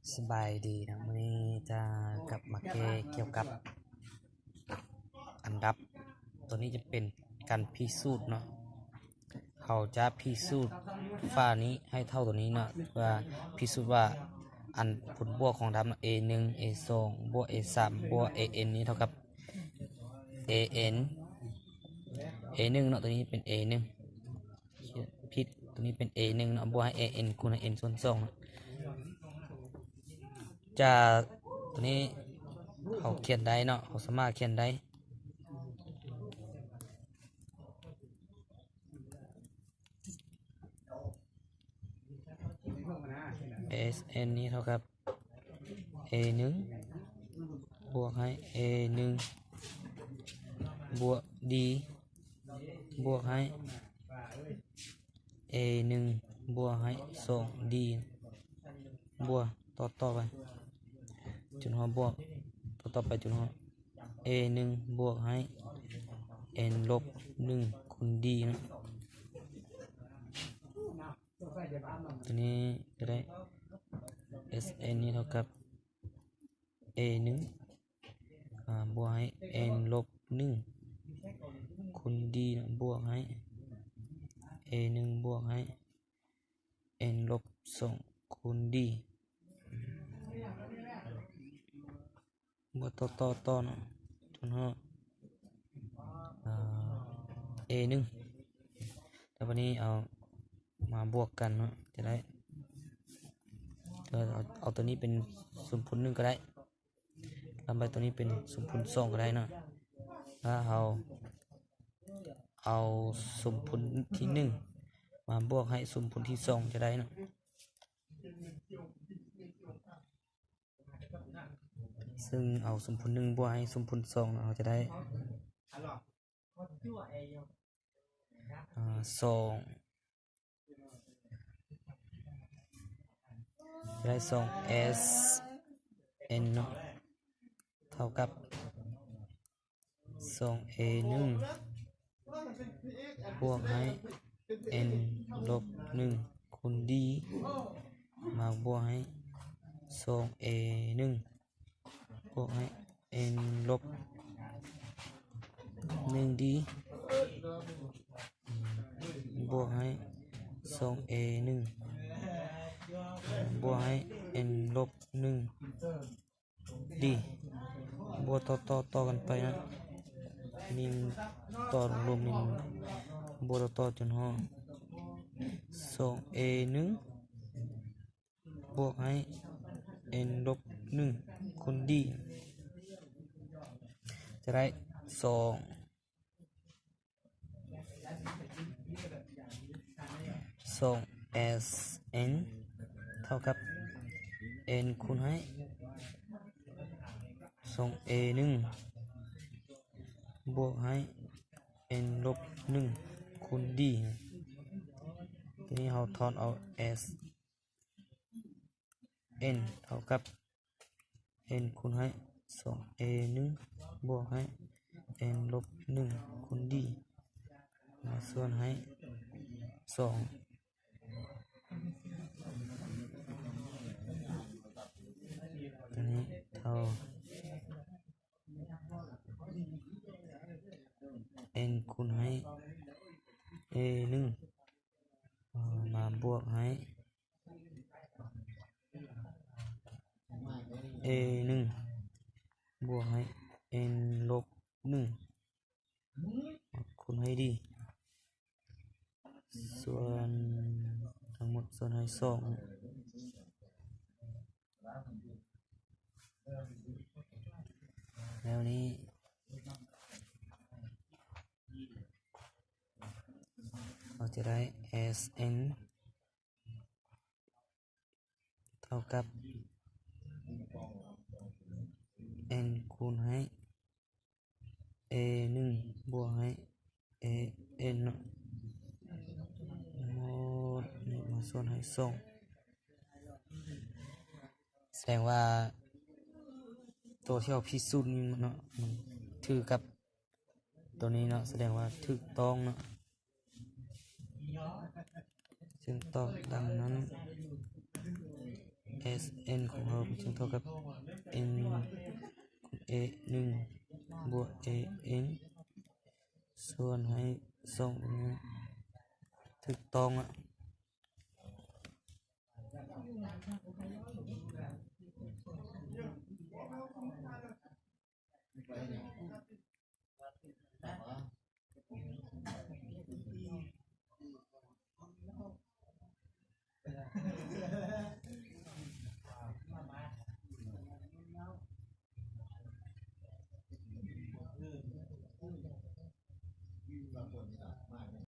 ສະບາຍດີເນາະ, ມື້ນີ້ຈະກັບມາແກ້ກ່ຽວກັບອັນດັບ. ໂຕນີ້ຈະເປັນການພິສູດເນາະ, ເຮົາຈະພິສູດຝານີ້ໃຫ້ເທົ່າໂຕນີ້ເນາະ, ເພື່ອພິສູດວ່າອັນຜົນບວກຂອງດັບເນາະ ເອໜຶ່ງ ເອສອງ ບວກເອສາມ ບວກເອເອັນນີ້ເທົ່າກັບເອເອັນ ເອໜຶ່ງເນາະ, ໂຕນີ້ເປັນເອໜຶ່ງ ຂຽນຜິດ, ໂຕນີ້ເປັນເອໜຶ່ງເນາະ ບວກໃຫ້ເອເອັນຄູນໃຫ້ເອັນສ່ວນສອງເນາະ. ຈະ ໂຕນີ້ເຮົາຂຽນໄດ້ເນາະ, ເຮົາສາມາດຂຽນໄດ້ ເອສເອັນນີ້ເທົ່າກັບ ເອໜຶ່ງ ບວກໃຫ້ເອໜຶ່ງ ບວກດີ ບວກໃຫ້ເອໜຶ່ງ ບວກໃຫ້ສອງດີ ບວກຕໍ່ໆໄປຈົນຮອດ ບວກຕໍ່ໆໄປຈົນຮອດເອໜຶ່ງ ບວກໃຫ້ເອັນລົບໜຶ່ງຄູນດີເນາະ. ໂຕນີ້ຈະໄດ້ ເອສເອັນນີ້ເທົ່າກັບເອໜຶ່ງ ອາ ບວກໃຫ້ເອັນລົບໜຶ່ງຄູນດີ ບວກໃຫ້ເອໜຶ່ງ ບວກໃຫ້ເອັນລົບສອງຄູນດີ ບວກຕໍ່ໆຕໍ່ເນາະ ຈົນຮອດ ອາ ເອໜຶ່ງ. ແລ້ວບາດນີ້ເອົາມາບວກກັນເນາະ ຈະໄດ້ ເອົາ ເອົາໂຕນີ້ເປັນສູນຄູນໜຶ່ງກໍໄດ້ ລຳໄປໂຕນີ້ເປັນສູນຄູນສອງກໍໄດ້ເນາະ. ຖ້າເຮົາເອົາສົມຜົນທີໜຶ່ງມາບວກໃຫ້ສົມຜົນທີສອງຈະໄດ້ເນາະ. ເຊິ່ງເອົາສົມຜົນໜຶ່ງບວກໃຫ້ສົມຜົນສອງເນາະ ເຮົາຈະໄດ້ ອາ ສອງ ຈະໄດ້ສອງ ເອສເອັນ ເນາະ ເທົ່າກັບ ສອງເອໜຶ່ງ ບວກໃຫ້ເອັນລົບໜຶ່ງຄູນດີ ມາບວກໃຫ້ສອງເອໜຶ່ງ ບວກໃຫ້ເອັນລົບໜຶ່ງດີ ບວກໃຫ້ສອງເອໜຶ່ງ ບວກໃຫ້ເອັນລົບໜຶ່ງ ດີ ບວກຕໍ່ໆຕໍ່ກັນໄປນະ ນີ້ຕໍ່ລົງນີ້ ບວກຕໍ່ໆຈົນຮອດສອງເອໜຶ່ງ ບວກໃຫ້ເອັນລົບໜຶ່ງຄູນດີ ຈະໄດ້ສອງ ສອງເອສເອັນ ເທົ່າກັບເອັນຄູນໃຫ້ສອງເອໜຶ່ງ ບວກໃຫ້ເອັນລົບໜຶ່ງຄູນດີ. ທີນີ້ເຮົາຖອນເອົາເອສ ເອັນ ເທົ່າກັບເອັນຄູນໃຫ້ສອງເອໜຶ່ງ ບວກໃຫ້ເອັນລົບໜຶ່ງຄູນດີ ມາສ່ວນໃຫ້ສອງ ໂຕນີ້ເທົ່າເອັນຄູນໃຫ້ເອໜຶ່ງ ເອີ ມາບວກໃຫ້ ເອໜຶ່ງ ບວກໃຫ້ເອັນລົບໜຶ່ງ ຄູນໃຫ້ດີ ສ່ວນທັງໝົດສ່ວນໃຫ້ສອງ ແນວນີ້ ເຮົາຈະໄດ້ເອສເອັນ ເທົ່າກັບເອັນຄູນໃຫ້ເອໜຶ່ງ ບວກໃຫ້ເອເອັນເນາະ ໝົດນີ້ມາສ່ວນໃຫ້ສອງ ສະແດງວ່າໂຕທີ່ເຮົາພິສູດນີ້ເນາະ ມັນຖືກກັບໂຕນີ້ເນາະ ສະແດງວ່າຖືກຕ້ອງເນາະ. ຈຶ່ງຕອບດັ່ງນັ້ນ. ເອສເອັນຂອງເຮົາມັນຈຶ່ງເທົ່າກັບເອັນຄູນເອ ໜຶ່ງບວກເອເອັນ ສ່ວນໃຫ້ສອງຕົວນີ້ຖືກຕ້ອງອະ.